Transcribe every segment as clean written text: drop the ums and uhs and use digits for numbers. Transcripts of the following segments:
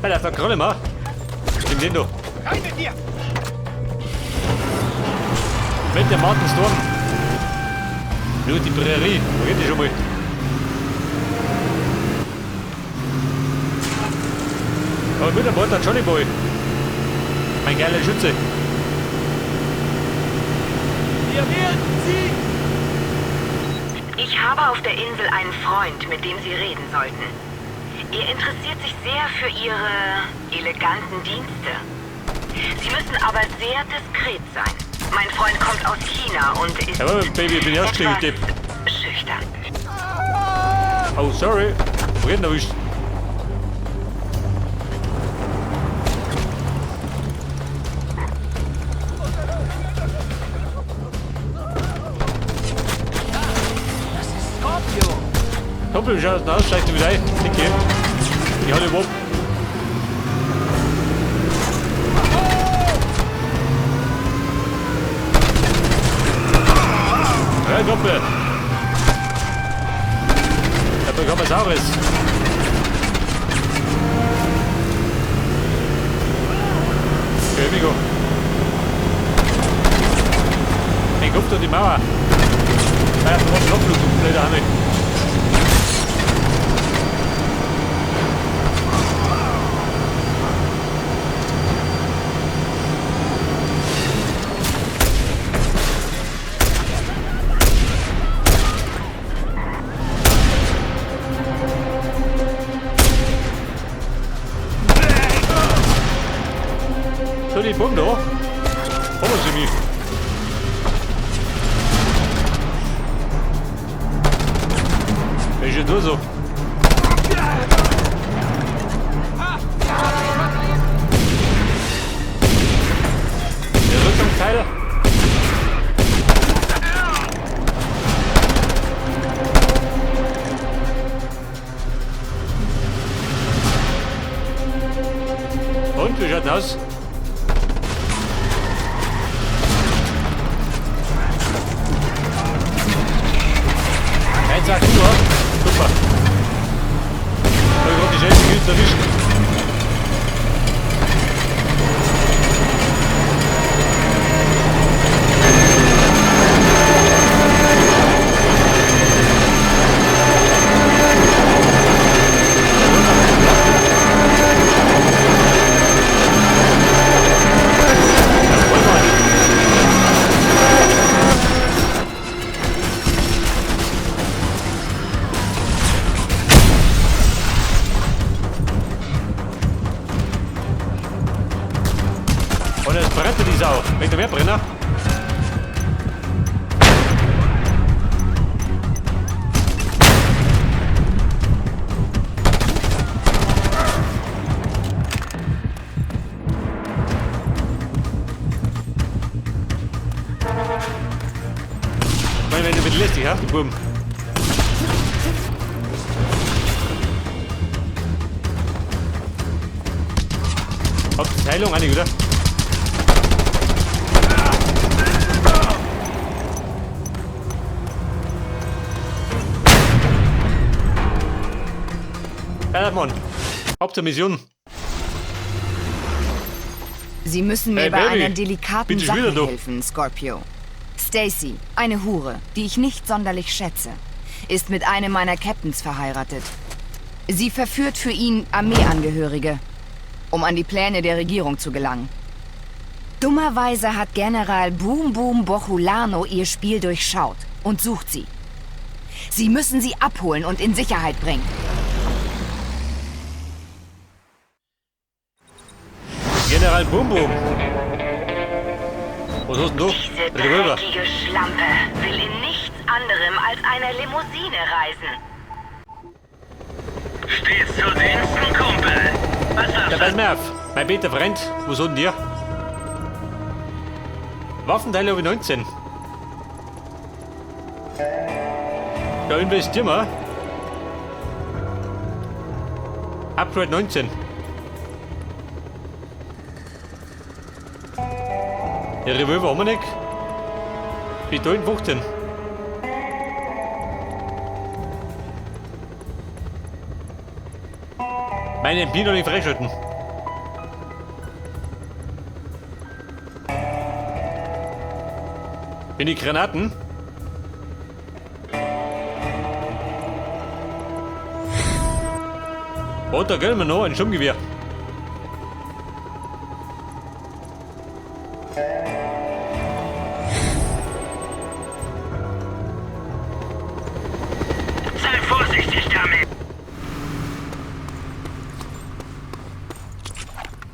Alter, vergrolle mal. Nimm den da. Rein mit dir! Mit dem Martin Storm. Nur die Prärie. Wo geht die schon mal? Aber mit an Bord der Johnny Boy. Mein geiler Schütze. Wir werden siegen! Ich habe auf der Insel einen Freund, mit dem Sie reden sollten. Er interessiert sich sehr für Ihre eleganten Dienste. Sie müssen aber sehr diskret sein. Mein Freund kommt aus China und ist Jawohl, Baby, bin ich ausgestiegen, etwas Depp. schüchtern. Oh, sorry. Wo geht denn erwischt? Das ist Scorpio! Kumpel, wie schaut das denn aus? Steigst du wieder ein? Dicke. Ich hau dich ab. Ja, Kumpel. Da bekommen wir Saures. Okay, amigo. Ein Kopf durch die Mauer. Ja, da war ein Loch, du blöder Hanne. So, die Bombe da. Haben sie mich. Welche du so? Der Rüstungsteil. Und wie schaut denn aus? Eins, acht, Uhr. Super. Hab ich grad die schnellste Güte erwischt. Jawohl, Mann. Und jetzt brennt die Sau. Wegen der Mehrbrenner. Ich meine, wenn du mit lästig hast, die Buben. Habt ihr Heilung einig, oder? Ja, Mann. Ab zur Mission. Sie müssen mir Hey, bei Baby. einer delikaten Bitte schon Sache wieder du. helfen, Scorpio. Stacy, eine Hure, die ich nicht sonderlich schätze, ist mit einem meiner Captains verheiratet. Sie verführt für ihn Armeeangehörige, um an die Pläne der Regierung zu gelangen. Dummerweise hat General Boom Boom Bochulano ihr Spiel durchschaut und sucht sie. Sie müssen sie abholen und in Sicherheit bringen. General Bum Bum. Was hast denn du? Diese Revolver. dreckige Schlampe will in nichts anderem als einer Limousine reisen. Stets zu Diensten, Kumpel. Was Ja, darf's pass mir auf. Mein bester Freund, was hat denn der? Waffenteile habe ich 19. Da investieren wir. Upgrade 19. Ja, Revolver haben wir nicht. Pistolen 15. Meine MP noch nicht freischalten. Bin die Granaten? Und da gönnen wir noch ein Sturmgewehr. Sei vorsichtig damit.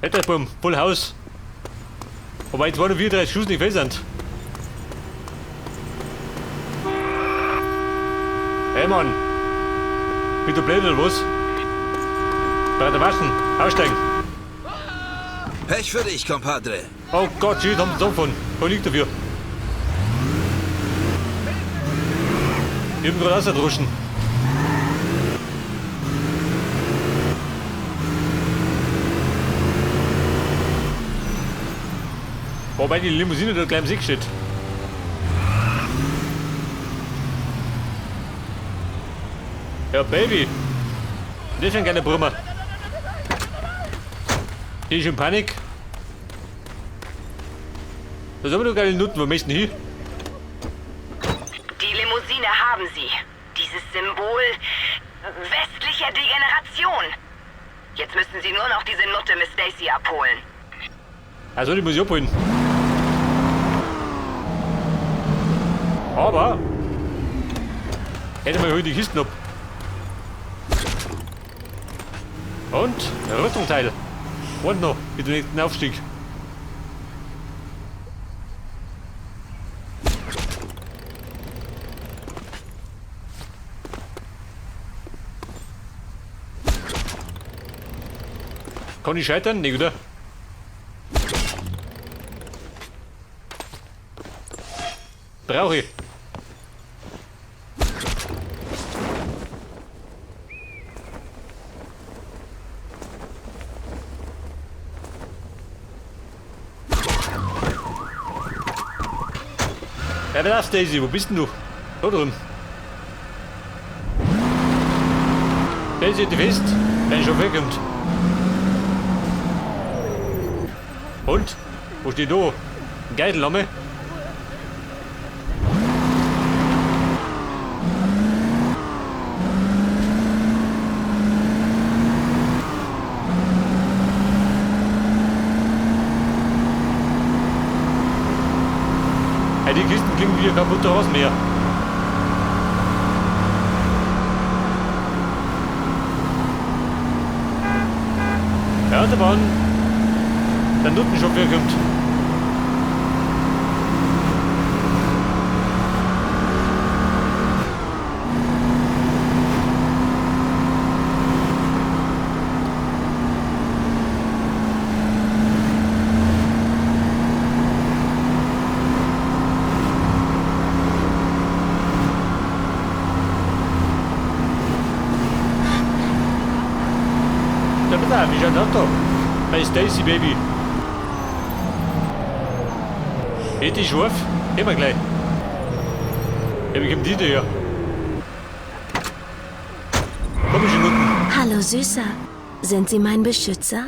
Hätte beim Full House. Wobei 234 Schuss nicht viel sind. Hey Mann. Bist du blöd oder was? Bei der Waschen. Aussteigen. Pech für dich, Compadre. Oh Gott, shit, haben sie davon. Wo liegt dafür? Ich hab gerade rausgedroschen. Wobei die Limousine da gleich im Sieg steht. Ja, Baby. Das ist ein geiler Brummer. Die ist in Panik. Das ist aber noch geile Nutten. Wo möchten hin? Die Limousine haben sie. Dieses Symbol westlicher Degeneration. Jetzt müssen sie nur noch diese Nutte Miss Stacy abholen. Also, die muss ich abholen. Aber hätte mal die Kisten ab. Und Rüstungsteil. Und noch mit dem nächsten Aufstieg. Kann ich scheitern? Nee, oder? Brauche ich. Ja, wer ist Daisy? Wo bist denn du? Da drüben. Daisy, die fest, wenn Chauffeur kommt. Und? Wo steht da? Ein Geiselnahme? Hey, die Kisten klingen wie kaputte Rasenmäher. Ja, da waren der Nuttenchauffeur kommt. Ja, bitte, wie schaut das da? Bei Stacy Baby. Geht die scharf? Immer gleich. Ja, wie kommt die denn her? Komische Nutten. Hallo Süßer. Sind Sie mein Beschützer?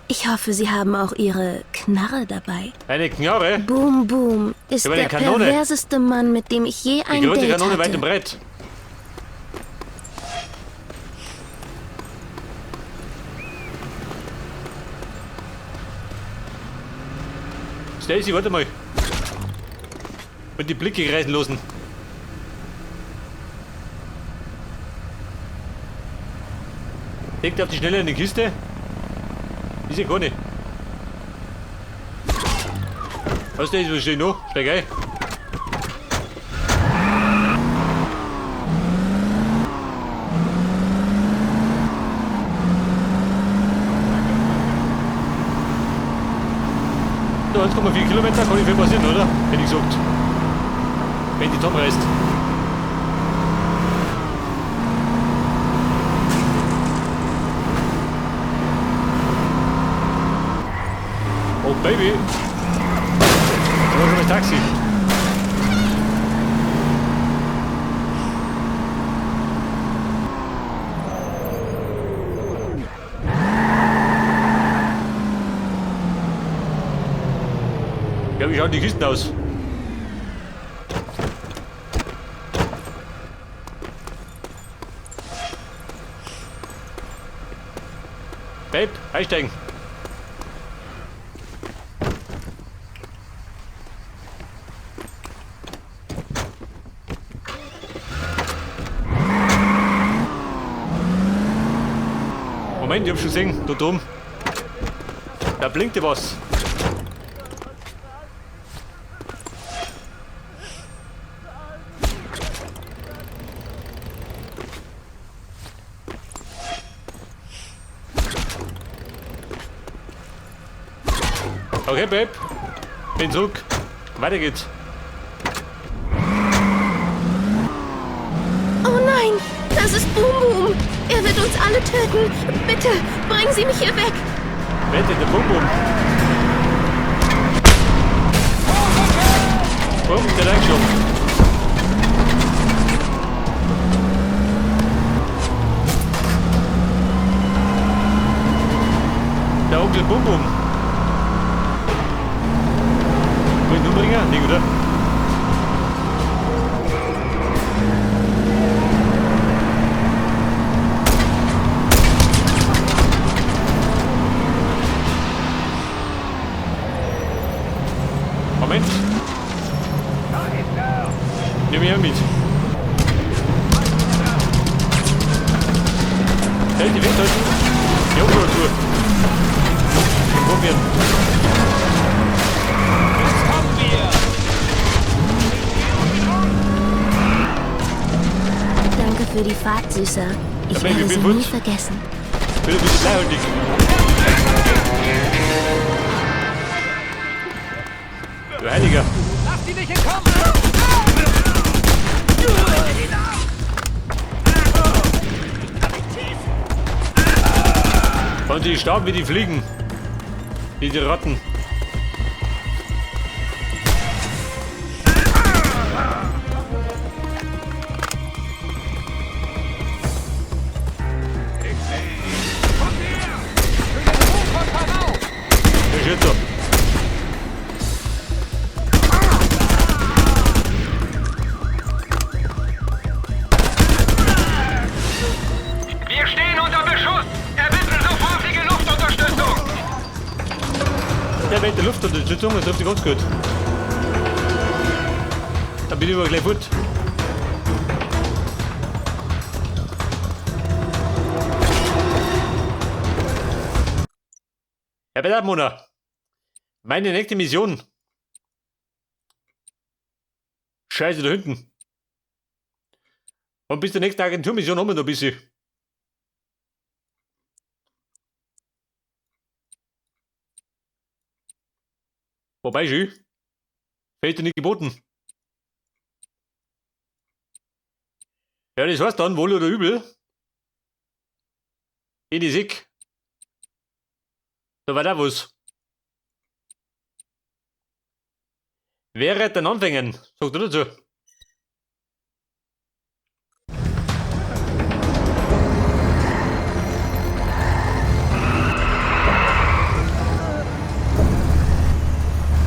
Ich hoffe, Sie haben auch Ihre Knarre dabei. Eine Knarre? Boom Boom ist Ich habe eine der Kanone. perverseste Mann, mit dem ich je Die ein größte Date Kanone weit hatte. und breit. Stacy, warte mal. Und die Blicke kreisen lassen. Legt auf die Schnelle eine Kiste. Ist ja keine. Was ist das? Was steht noch? Steig ein. So, 1,4 Kilometer kann nicht viel passieren, oder? Hätte ich gesagt. Wenn die Tom reißt. Oh Baby! Da war schon das Taxi. Ja, wie schauen die Kisten aus? Babe, einsteigen. Moment, ich hab schon gesehen, da drüben. Da blinkte was. Okay, Babe. Bin zurück. Weiter geht's. Oh nein, das ist Boom Boom. Er wird uns alle töten. Bitte, bringen Sie mich hier weg. Wette, der Bum Bum. Bum, der reingeschoben. Der Onkel Bum Bum. Will ich umbringen? Nee, oder? Moment. Nimm mich mit. Hält die festhalten. Die Offroad-Tour. Probieren. Jetzt kommen wir! Danke für die Fahrt, Süßer. Ich Ja, Baby, werde bin sie nie futsch. vergessen. Bin ein bisschen bleihaltig. Du Heiliger. Lass die nicht entkommen! Und die starben wie die Fliegen. Wie die Ratten. Der Schützer. Wir stehen unter Beschuss. Erbitten sofortige Luftunterstützung. Der mit der Luftunterstützung, das trifft sich ganz gut. Da bin ich aber gleich fort. Herr Belladmona, meine nächste Mission. Scheiße, da hinten. Und bis zur nächsten Agenturmission haben wir noch ein bisschen. Wobei, schön. Fehlt dir nicht geboten. Ja, das heißt dann, wohl oder übel. In die Sick. Da war da was. Wäre den Anfängen, sagt er dazu.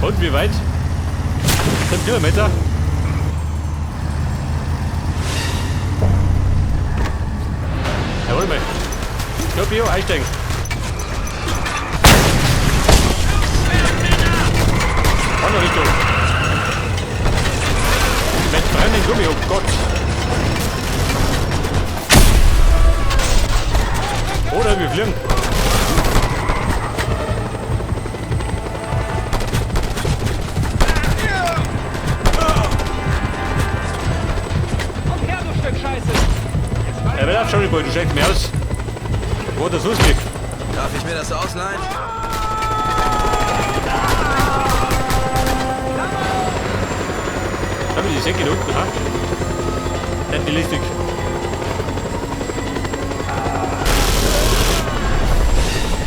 Und wie weit? 7 Kilometer. Jawohl, mal. Scorpio, einsteigen. Andere Richtung. Mit brennendem Gummi, oh Gott. Oder wir fliegen. Komm her, du Stück Scheiße! Ja, wer darf schon, Boy, du steigst mir aus. Wo das losgeht. Darf ich mir das ausleihen? Haben wir die Säcke da unten, ha? Nicht die listig.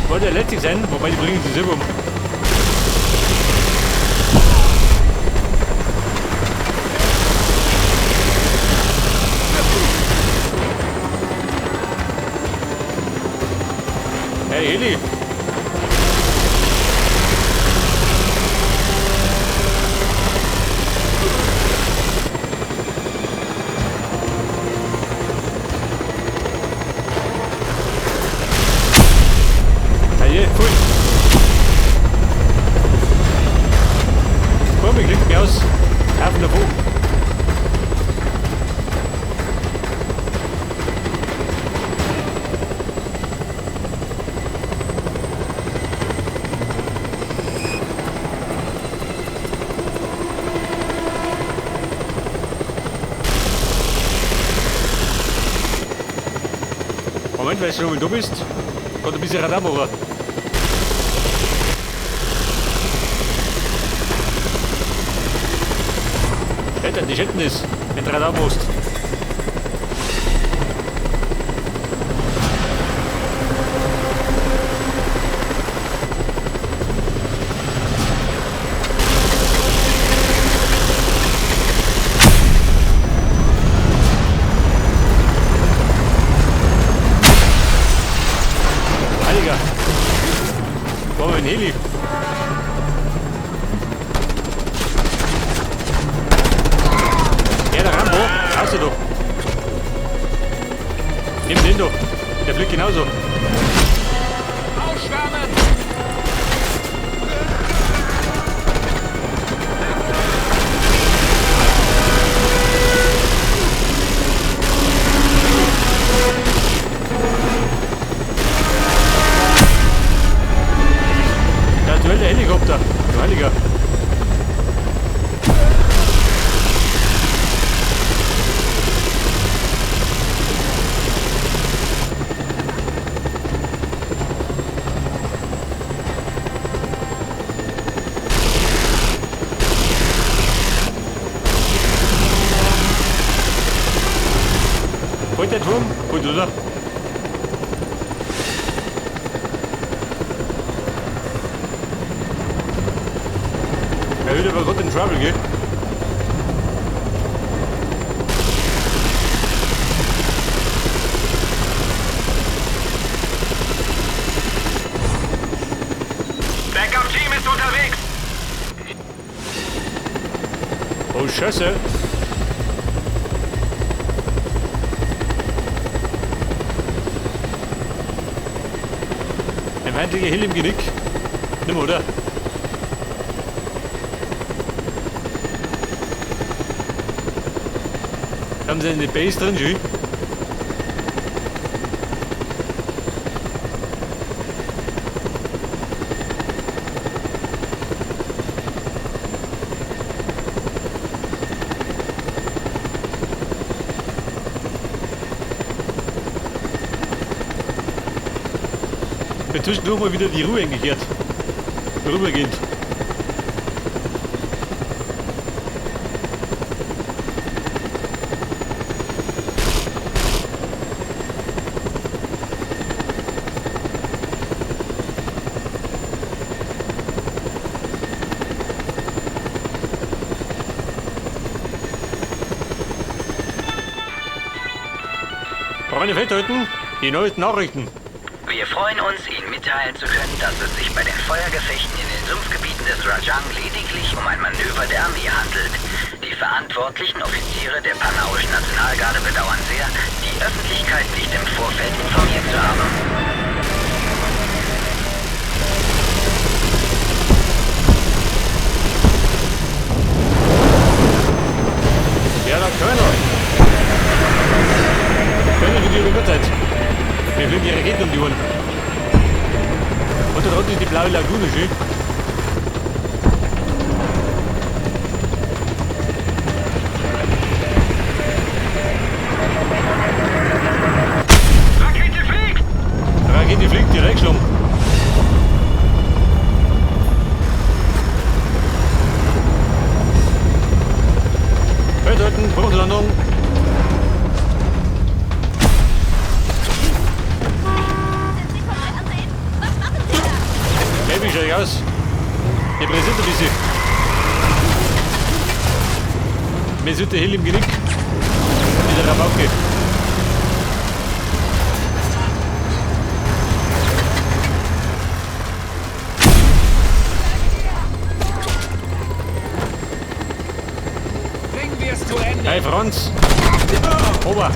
Wollte ja lästig sein, wobei die bringen sie selber um. Hey, Heli! weil du schon mal da bist, kann ein bisschen Radar machen. Alter, die schätzen das, wenn du Radar machst. Heiliger. Komm mit dem Heli. Ja, der Rambo. Hast du doch. Nimm den doch. Der fliegt genauso. Ausschwärmen! Der aktuelle Helikopter. Du Heiliger. Holt der Turm? Holt, oder? Erhöht aber gerade den Trouble, gell? Backup-Team ist unterwegs! Oh, Scheiße. Ein feindlicher Heli im Genick. Nimm, oder? Haben sie eine Base drin, schön? Zwischendurch mal wieder die Ruhe eingekehrt. Vorübergehend. Freunde Feldhalten, die neuesten Nachrichten. Wir freuen uns, Ihnen mitteilen zu können, dass es sich bei den Feuergefechten in den Sumpfgebieten des Rajang lediglich um ein Manöver der Armee handelt. Die verantwortlichen Offiziere der Panauischen Nationalgarde bedauern sehr, die Öffentlichkeit nicht im Vorfeld informiert zu haben. Ja, der Colonel. Colonel für die Uhrzeit. Wir fliegen die Raketen um die Ohren. Und da drunten ist die blaue Lagune, schön. Rakete fliegt! Rakete fliegt, die reingeschlagen. Feldhalten, Bruchlandung. Hey, wie schau ich aus? Der präsent ein bisschen. Mir sind der Hill im Genick. Mit der Rabauke. Bringen wir es zu Ende! Hey Franz! Ober!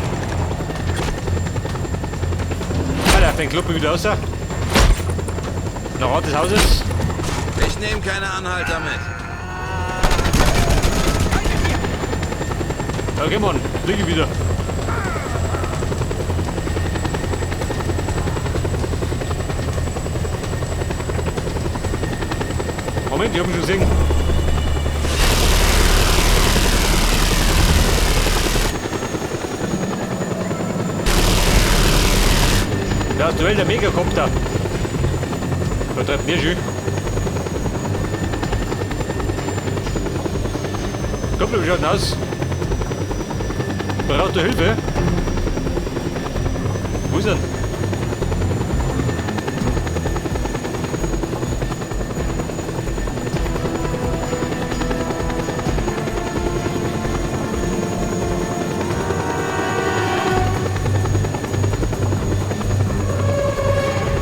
Alter, dein Kloppe wieder raus. Nach Ort des Hauses. Ich nehme keine Anhalter mit. Okay, Mann, fliege wieder. Moment, ich hab ihn schon gesehen. Das Duell der Megakopter. Da treibt mir schön. Kommt, wie schaut denn aus? Braucht er Hilfe? Wo ist er?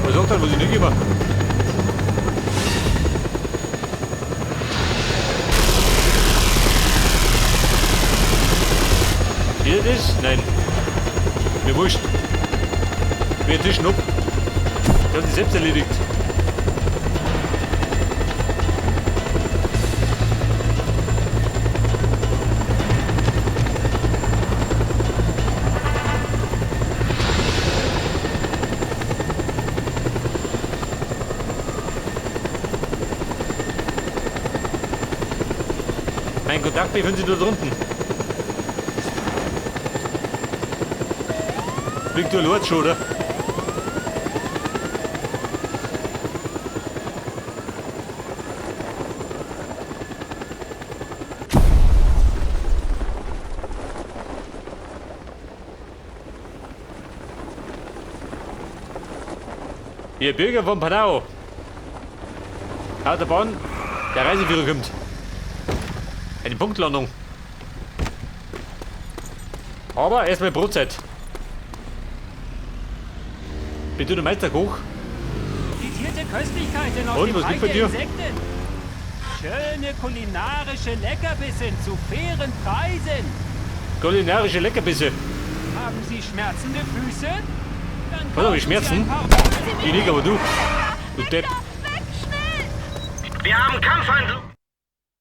Was sagt er, was ich nicht gebe? Geht das? Nein. Mir wurscht. Mir Tisch ab. Ich hab sich selbst erledigt. Mein Kontakt befindet sich dort unten. Fliegt du Lord schon, oder? Ihr Bürger von Panau. Autobahn, der Reiseführer kommt. Eine Punktlandung. Aber erstmal Brotzeit. Bist du der Meisterkoch? Zitierte Köstlichkeiten aus Und, dem was Reich gibt bei der dir? Insekten. Schöne kulinarische Leckerbissen zu fairen Preisen. Kulinarische Leckerbisse. Haben Sie schmerzende Füße? Dann Was, hab ich kaufen Sie Schmerzen? ein paar Die nicht, aber du. Du Depp. Wir haben Kampfhandlungen.